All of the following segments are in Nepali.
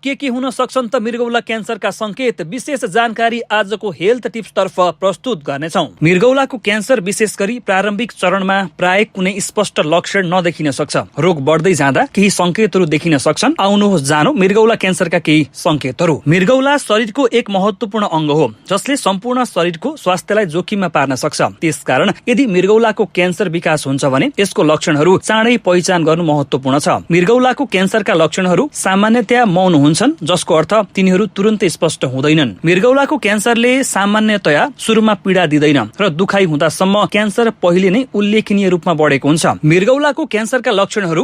के हुन सक्छन् त मृगौला क्यान्सरका संकेत विशेष जानकारी आजको हेल्थ टिप्स तर्फ प्रस्तुत गर्नेछौं। मृगौलाको क्यान्सर विशेष गरी प्रारम्भिक चरणमा प्राय कुनै स्पष्ट लक्षण नदेखिन सक्छ। रोग बढ्दै जाँदा केही संकेतहरू देखिन सक्छन्। आउनुहोस् जानो मृगौला क्यान्सरका केही संकेतहरू। मृगौला शरीरको एक महत्वपूर्ण अंग हो जसले सम्पूर्ण शरीरको स्वास्थ्यलाई जोखिममा पार्न सक्छ। त्यसकारण यदि मृगौलाको क्यान्सर विकास हुन्छ भने यसको लक्षणहरू चाँडै पहिचान गर्नु महत्वपूर्ण छ। मृगौलाको क्यान्सरका लक्षणहरू सामान्यतया मौन हुन्छन् जसको अर्थ तिनीहरू तुरुन्तै स्पष्ट हुँदैनन्। मृगौलाको क्यान्सरले सामान्यतया सुरुमा पीडा दिँदैन र दुखाइ हुँदासम्म क्यान्सर पहिले नै उल्लेखनीय रूपमा बढेको हुन्छ। मृगौलाको क्यान्सरका लक्षणहरू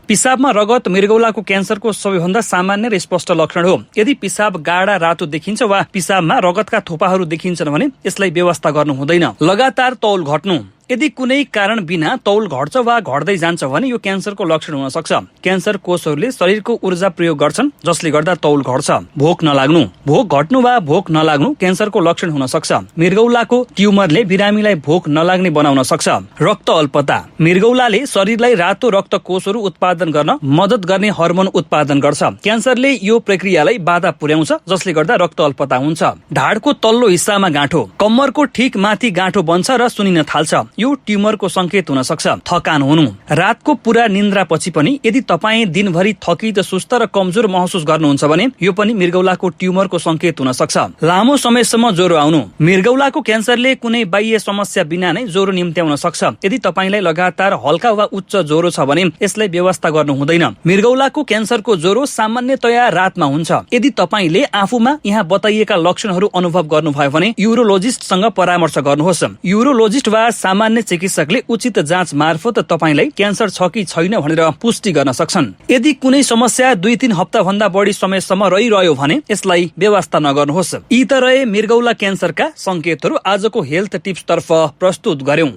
पिसाबमा रगत मृगौलाको क्यान्सरको सबैभन्दा सामान्य र स्पष्ट लक्षण हो। यदि पिसाब गाढा रातो देखिन्छ वा पिसाबमा रगतका थोपाहरू देखिन्छन् भने यसलाई व्यवस्था गर्नु हुँदैन। लगातार तौल घट्नु यदि कुनै कारण बिना तौल घट्छ वा घट्दै जान्छ भने यो क्यान्सरको लक्षण हुन सक्छ। क्यान्सर कोषहरूले शरीरको ऊर्जा प्रयोग गर्छन् जसले गर्दा तौल घट्छ। भोक घट्नु वा भोक नलाग्नु क्यान्सरको लक्षण हुन सक्छ। मृगौलाको ट्युमरले बिरामीलाई भोक नलाग्ने बनाउन सक्छ। रक्त अल्पता मृगौलाले शरीरलाई रातो रक्त कोषहरू उत्पादन गर्न मद्दत गर्ने हर्मोन उत्पादन गर्छ। क्यान्सरले यो प्रक्रियालाई बाधा पुर्याउँछ जसले गर्दा रक्त अल्पता हुन्छ। ढाडको तल्लो हिस्सामा गाँठो कम्मरको ठिक माथि गाँठो बन्छ र सुनिन थाल्छ। यो ट्युमरको संकेत हुन सक्छ। थकान हुनु रातको पूरा निन्द्रापछि पनि यदि तपाईँ दिनभरि थकित सुस्त र कमजोर महसुस गर्नुहुन्छ भने यो पनि मृगौलाको ट्युमरको संकेत हुन सक्छ। लामो समयसम्म ज्वरो आउनु मृगौलाको क्यान्सरले कुनै बाह्य समस्या बिना नै ज्वरो निम्त्याउन सक्छ। यदि तपाईलाई लगातार हल्का वा उच्च ज्वरो छ भने यसलाई व्यवस्था गर्नु हुँदैन। मृगौलाको क्यान्सरको ज्वरो सामान्यतया रातमा हुन्छ। यदि तपाईले आफूमा यहाँ बताइएका लक्षणहरू अनुभव गर्नुभयो भने युरोलोजिस्टसँग परामर्श गर्नुहोस्। युरोलोजिस्ट वा सामान्य चिकित्सकले उचित जाँच मार्फत तपाईलाई क्यान्सर छ कि छैन भनेर पुष्टि गर्न सक्छन्। यदि कुनै समस्या 2-3 हप्ता भन्दा बढी समयसम्म रहिरह्यो भने यसलाई व्यवस्था नगर्नुहोस्। यी त रहे मृगौला क्यान्सरका संकेतहरू। आजको हेल्थ टिप्स तर्फ प्रस्तुत गर्यौं।